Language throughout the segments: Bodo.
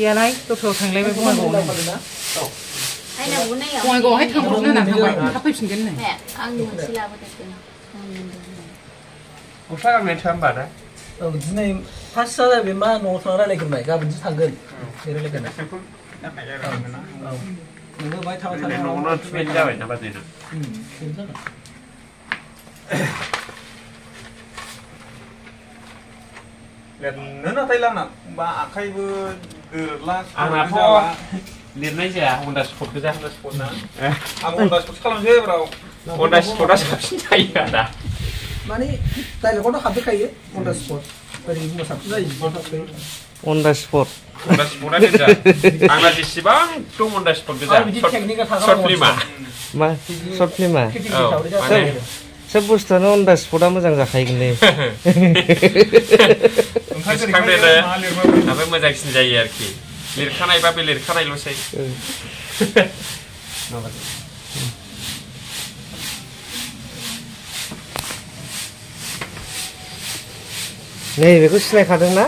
गैयालाय दस्रायाव थांलायबाय बङाइगावआव बङाइगावआवहाय थांब्रबनो होनना थांबाय थाब फैफिनगोन नो आं मोनसे लाबोदों गस्ला गाननाय थोआ होमबा दा औ दिनै फार्स्ट जाबाय बे मा न'आव थांना रायलायगोनबाय गाबोनसो थांगोन रायलायगोन नोङो बाहाय थाबाय थानाय न'आवनो थुनाय जाबाय ना बाजै लिरनो नाथाय लांना बा आखाइबो गोरोबला आंनाथ' लिरनाय जाया अन दा स्पट गोजा अन दा स्पट ना आं अन दा स्पट खालामसै ब्राव अन दा स्पटआ साबसिन जायो आदा माने डाइलगावथ' हाबदेरखायो अन दा स्पट ओरै बुंबा साबसिन जायो अन दा स्पट अन दा स्पटआ देन्जार आंना जेसेबां दं अन दा स्पट गोजा सर्ट फिल्मा मा सर्ट फिल्मा सोब बुस्थुआनो अन दा स्पटआ मोजां जाखायोगोनलै ओमफ्राय मोजांसिन जायो आरोखि लिरखानायबा बे लिरखानायल'सै नै बेखौ सिनायखादोंना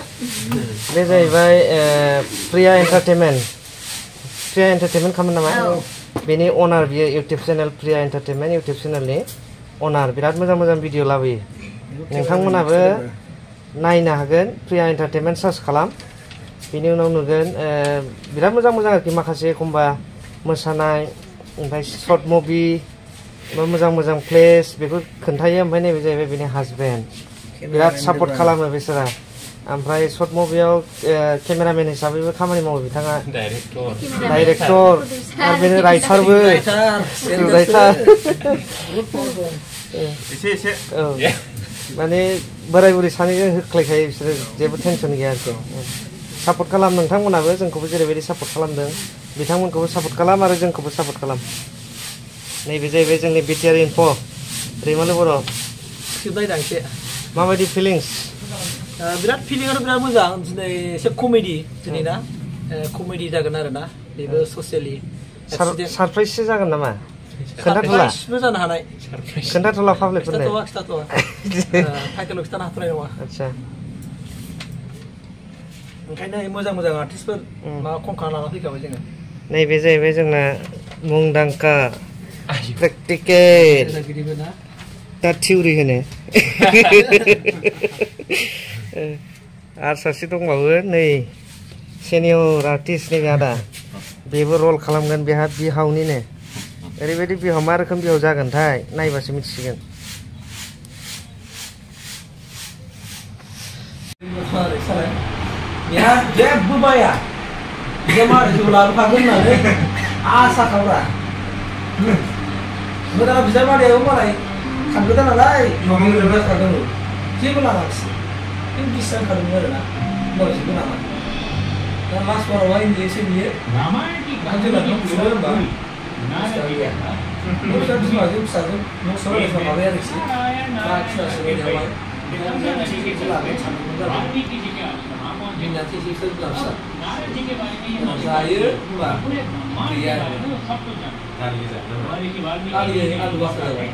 बे जाहैबाय प्रिया एन्टारटेनमेन्ट खामोन नामा बेनि अनार बियो इउटिउब चेनेल प्रिया एन्टारटेनमेन्ट इउटिउब चेनेलनि अनार बिराद मोजां मोजां भिडिअ लाबोयो नोंथांमोनाबो नायनो हागोन प्रिया एन्टारटेनमेन्ट सार्च खालाम बिनि उनाव नुगोन बिराद मोजां मोजां आरोखि माखासे एखमबा मोसानाय ओमफ्राय सर्ट मुभि मोजां मोजां प्लेस बेखौ खोन्थायो ओमफ्राय नैबे जाहैबाय बेनि हासबेन्ड बिराद सापर्ट खालामो बिसोरा ओमफ्राय सर्ट मुभियाव केमेरामेन हिसाबैबो खामानि मावो बिथाङा डाइरेक्टर आरो बेनो राइटारबो एसे औ माने बोराय बुरै सानैजों होख्लायखायो बिसोरो जेबो टेनसन गैया आरोखि सापर्ट खालाम नोंथांमोनाबो जोंखौबो जेरैबायदि सापर्ट खालामदों बिथांमोनखौबो सापर्ट खालाम आरो जोंखौबो सापर्ट खालाम नैबे जाहैबाय जोंनि बिटिआर इनफ' रैमालु बर' सिबनायदांसे माबायदि फिलिंस बिराद फिलिंआनो बिराद मोजां दिनै एसे कमेडि दिनै ना कमेडि जागोन आरो ना बेबो ससियेलि सारप्राइजसो जागोन नामा खोन्थाथ'ला जानो हानाय खोन्थाथ'ला पाब्लिकफोरनो खिथाथ'वा टाइटेलाव खिथानो हाथ'नाय नङा आदसा ओंखायनो मोजां मोजां आर्टिस्टफोर माबा खम खालामना फैखाबाय जोङो नैबे जाहैबाय जोंना मुंदांखा प्रेक्टिकेल दा थिउरि होनो आरो सासे दंबावो नै सेनियर आर्टिस्ट नैबे आदा बेबो रल खालामगोन बेहा बिहावनिनो ओरैबायदि बिहाव मा रोखोम बिहाव जागोनथाय नायबासो मिथिसिगोन बेहा जेबो बाया बिहा मारै जिउ लाबोखागोन होननानै आसा खाब्रा मोजां बिदा मादैयाबो मालाय थांगोदा नालाय बिहावनि गोरोबना थांदों जेबो लानांसै नों बिसिबां खालामो आरो ना उनाव जेबो नामा दा लास्ट बारावहाय बियोसो बियो जोंनाथ' बियो होनबा गैया न'फोरा बिमाजों फिसाजों न' सोराव लेखा माबाय आरोखि दा फिसासो बायनायावहाय लानानै सानदोंमोन आरो जोंना थेसेफोर बिमा फिसा जायो होनबा गैया आलु बाखा जाबाय